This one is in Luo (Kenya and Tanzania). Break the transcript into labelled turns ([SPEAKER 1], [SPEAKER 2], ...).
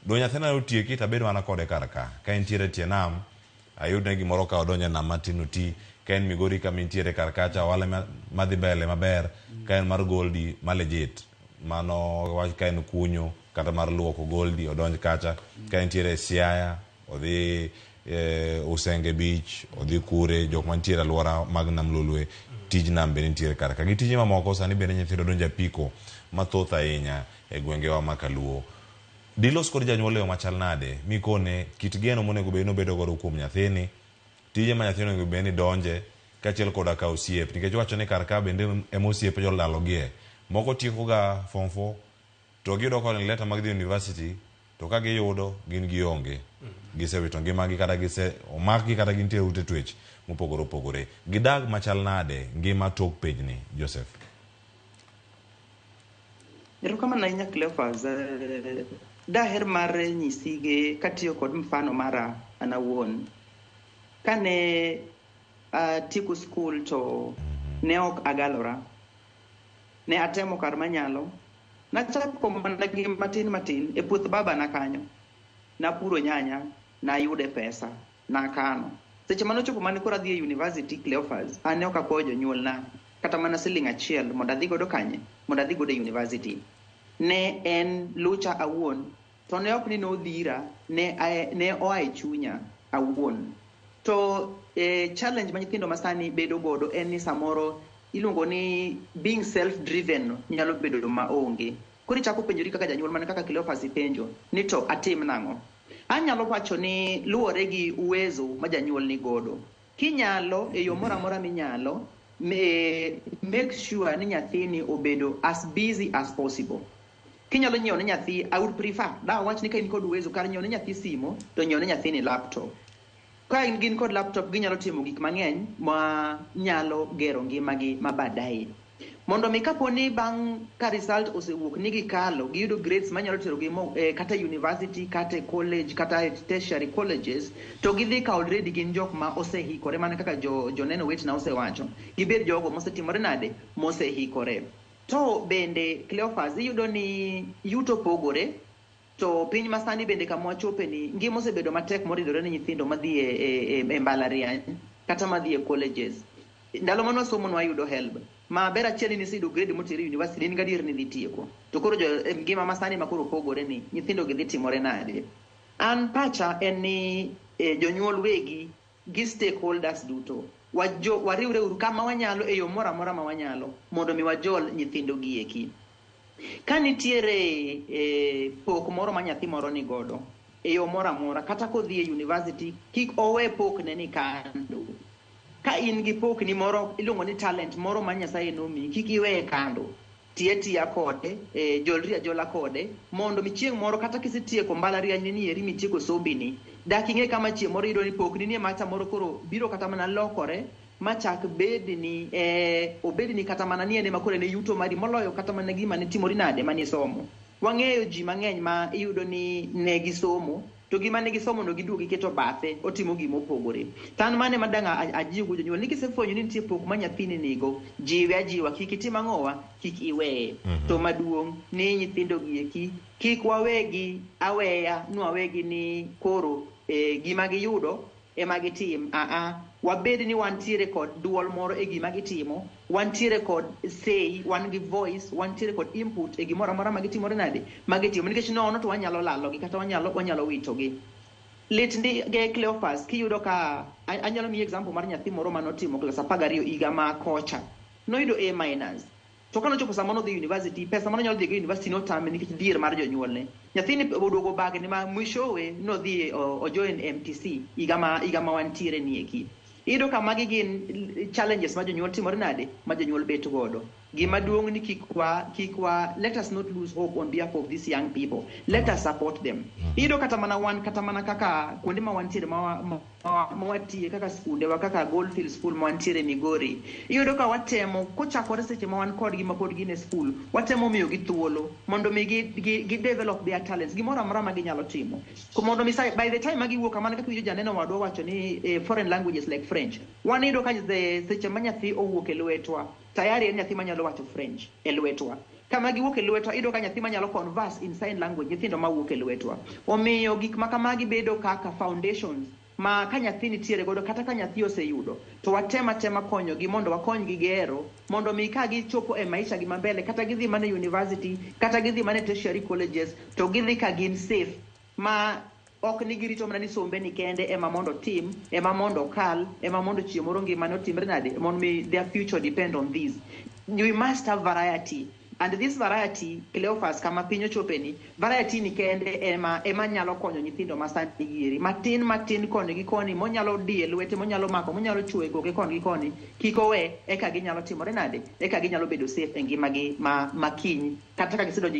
[SPEAKER 1] Do nyathina otieki to abed mana kode kar ka. Ka entiere e tie nam, ayudne gimoro ka odonjo e nam matin oti. Ka en Migori kama entiere kar kacha, ohala madhi mbele maber. Ka en mar goldi ma legit, mano wach ka en kunyo kata mar luoko goldi odonj kacha. Ka entiere e Siaya, odhi e Usenge Beach, odhi kure, jok mantiere alwora mag Nam Lolwe, tij nam bende nitiere kar ka. Gi tije mamoko sani bende nyithindo donjo e apiko mathoth ahinya e gwengewa ma kaluo. Dilos kod janyuol e yo machal nade mikone kit geno monego bed ni obedo godo kuom nyathini, tije ma nyathini onego bed ni donje, kaachiel koda ka osiep. Nikech iwacho ni kar ka bende ema osiepe jolalogie. Moko tieko ga form four to giyudo calling letter mag dhi university to ka giyudo gin gionge. Gisewito ngimagi kata gise omakgi kata gintie e ute twech mopogore opogore. Gidag machal nade ngima tok penjni, Joseph?
[SPEAKER 2] Erokamano ahinya Cleophas. Daher mar nyisi gi katiyo kod mfano mara an awuon. Kane atieko skul to ne ok agalora. Ne atemo kar manyalo. Nachako mana gi matin matin e puoth babana kanyo. Napuro nyanya, nayude pesa, nakano. Seche mane ochopo mane koro adhi e university Cleophas, an ne ok akwayo jonyuolna kata mana siling achiel mondo adhi godo kanye? Mondo adhi godo e university. Ne en lucha awuon, to ne ok ni nodhira, ne, ne oa e chunya awuon. To challenge ma nyithindo masani bedo godo en ni samoro iluongo ni being self driven nyalo bedo maonge. Koro ichako penjori kaka janyuol mana kaka Cleophas ipenjo ni to atim nang'o? Anyalo wacho ni luwore gi uwezo ma janyuol ni godo. Kinyalo e yo moro amora minyalo, make sure ni nyathini obedo as busy as possible. Kinyalo nyiewo ne nyathi, I would prefer, da wach ni ka in kod uwezo kar nyiewo ne nyathi simo, to nyiewo ne nyathini laptop. Ka in gin kod laptop ginyalo timo gik mang'eny ma nyalo gero ngimagi ma baadaye. Mondo mi kapo ni bang' ka result osewuok ni gikalo, giyudo grades manyalo terogi kata university, kata e college, kata e tertiary colleges, to gidhi ka already gin jok ma osehikore mana kaka joneno wetena osewacho. Gibed jogo mosetimore nade? Mosehikore. To bende Cleophas iyudo ni yuto pogore, to piny masani bende kama wachope ni ngima osebedo matek moridore ne nyithindo madhi e mbalariany kata madhi e colleges. Ndalo mane wasomo ne wayudo HELB. Ma ber achiel ni niseyudo grade moteri e university in gadier ni idhi tieko. To koro jo ngima masani ma koro pogore ni nyithindo gi dhi timore nade? An pacha en ni jonyuol wegi gi stakeholders duto wariwre uru kama wanyalo e yo moro amora ma wanyalo mondo mi wajol nyithindo gi eki. Ka nitiere pok moro ma nyathi moro ni godo e yo moro amora kata kodhi e university kik owe pokne ni kando. Ka in gi pokni moro iluongo ni talent moro ma Nyasaye nomiyi kik iweye kando. Tiye tiya kode, jolri ajola kode mondo mi chieng' moro kata kisetieko mbalariany ni eri mitieko sombi ni dak ing'e kama chieng' moro iyudo ni pokni ni ema samoro koro biro kata mana lokore machak bedni obedni kata mana ni en ema koro en e yuto mari moloyo kata mana gima ne timori nade mane isomo. Wang'eyo ji mang'eny ma iyudo ni ne gisomo to gima ne gisomo no giduogo giketo bathe otimo gima opogore. To an mano ema dang' ajiwgo jonyuol ni kisefwenyo ni nitie pok ma nyathini nigo, jiwe ajiwa kik itim ang'owa, kik iweye. To maduong' ni nyithindo gi eki kik wawegi aweya nwawegi ni koro gima giyudo ema gitim. Aa, wabed ni wantiere kod duol moro e gima gitimo, wantiere kod say, wan gi voice, wantiere kod input e gimoro amora ma gitimore nade, ma gitimo. Nikech nono to wanyalo lalogi kata wanyalo witogi. Lit ndi ge Cleophas kiyudo ka anyalo miyi example mar nyathi moro manotimo klas 12 higa ma kocha. Noyudo A minus. To kane ochopo sama nodhi university, pesa mane onyalo dhigo e university notame nikech dhier mar jonyuolne. Nyathini oduogo bagni ma mwishowe nodhi ojoin MTC higa ma wantiere ni eki. Iyudo ka magi gin challenges ma jonyuol timore nade, ma jonyuol bet godo. Gima duong' ni kik wa, let us not lose hope on behalf of these young people. Let us support them. Iyudo kata mana wan, kata mana kaka kuonde ma wantiere ma watiye kaka skundewa kaka Goldfield School ma wantiere Migori. Iyudo ka watemo kochakore seche ma wan kodgi ma pod gin e school, watemo miyogi thuolo mondo mi gi develop their talents, gimoro amora ma ginyalo timo. Mondo mi by the time ma giwuok kamano kaka winjo janeno wadwa wacho ni foreign languages like French. Wan iyudo ka seche ma nyathi owuok e lwetwa, tayari en nyathi manyalo wacho French e lwetwa. Kama giwuok e lwetwa, iyudo ka nyathi manyalo converse in sign language, nyithindo mawuok e lwetwa. Omiyo gik ma kamagi bedo kaka foundations ma ka nyathi nitiere godo, kata ka nyathi oseyudo, to watem atema konyogi mondo wakonygi gero, mondo mi ka gichopo e maisha gi mambele, kata gidhi mana e university, kata gidhi mana e tertiary colleges, to gidhi ka gin safe, ma ok ni girito mana ni sombe ni kende ema mondo tim, ema mondo okal, ema mondo chieng' moro ngimane otimre nade, mondo mi their future depend on this. We must have variety, and this variety, Cleophas, kama piny ochope ni, variety ni kende ema nyalo konyo nyithindo ma sani gieri matin matin, koni gi koni, monyalo diye lwete, monyalo mako, monyalo chwoyo goke koni gi koni, kik owe, eka ginyalo timore nade, eka ginyalo bedo safe e ngimagi ma kiny, kata ka gisedonjo.